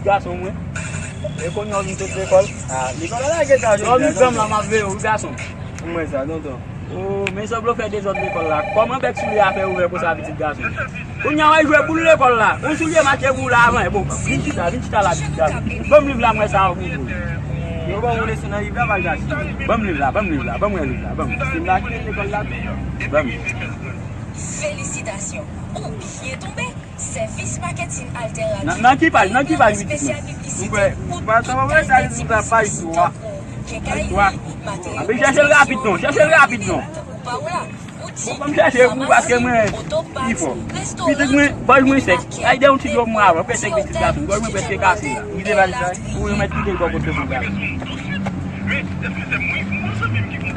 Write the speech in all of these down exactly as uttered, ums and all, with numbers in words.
Gason mwen. E kounye a w vin sot lekòl? Ah, lekòl la lage ta jodi a, tonton. Dòmi granm la, m ap veye w, wi, gason. Mwen sa, tonton. Oh, men zòb lo fè dezòd lekòl la. Kòman bèk soulye a fè ouvè konsa, pitit gason? Kounye a w al jwe boul lekòl la. Yon soulye mache pou w la avan. Bon, vin chita, vin chita la, pitit gason. Ban m liv la, m wè sa w pou w. Yo ban w leson nan liv la, pa l gason. Ban m liv la, ban m liv la, ban m wè liv la, ban m. Se la ki lekòl la. Ban m. Felisitasyon. Ou byen tonbe. Sèvis maketin Alter Radio. Nan, nan ki paj, nan ki paj, pitit mwen? Ou kwè, pa sa, pa sa, li sou paj twa. Paj twa. Anben, chèche l rapid non, chèche l rapid non. Bon, ban m chèche pou ou paske mwen pi fò. Pitit mwen, gòj mwen sèk. Ay, de yon ti dlo mwen avan, fè sèk pitit gason. Gòj mwen prèske kase la. Kite paj sa. Ou remèt kite l bò kote pou gason.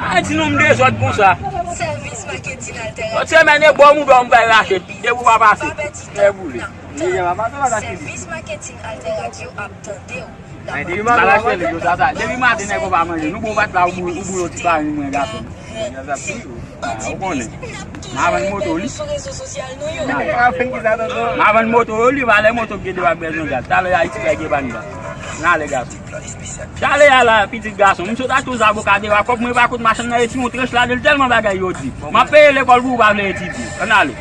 Ay, ti nonm dezòd konsa. Sèvis maketin Alter Radio. Lòt semèn, e bò m ou bò m bay rache. Depi w pa pase, fè boule. Sèvis maketin Alter Radio ap tande w. Ay, depi maten, sa, sa. Depi maten, nèg yo pa manje. Nou bon bat la, ou bou-, ou boule yon ti farin, mwen, gason. Ou konnen. M a vann moto, wi. M a vann moto, wi, li valè moto ki gen devan ak bezwen gaz. Talè a, iti fè gen bann gaz. N ale, gason. Chale a la, pitit gason. M sot achte yon zaboka devan, kòb mwen pa kout machann nan, e ti yon tranch ladan l, tèlman bagay yo di. M ap peye lekòl pou ou pa vle etidye. Ann ale.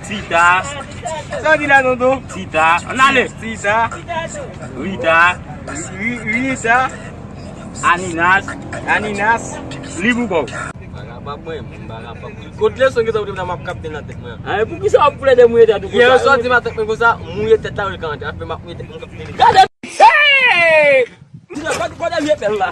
Tita. Sa di la, tonton? Tita. Ann ale. Tita. Rita. Ri-, Rita. Aninas. Aninas. Li pou kò w. Bagay pa mwen, bagay pa mwen. Kot leson ki sa w te nan m ap kapte nan tèt mwen an? Ay, poukisa w ap plede mouye tèt ou konsa? Yè swa di maten mwen konsa, mouye tèt la, ou ka antre. Apre m ap mouye tèt mwen, m ap kapte li. Gade! Hey! Di la, kote, kote vye pèl la?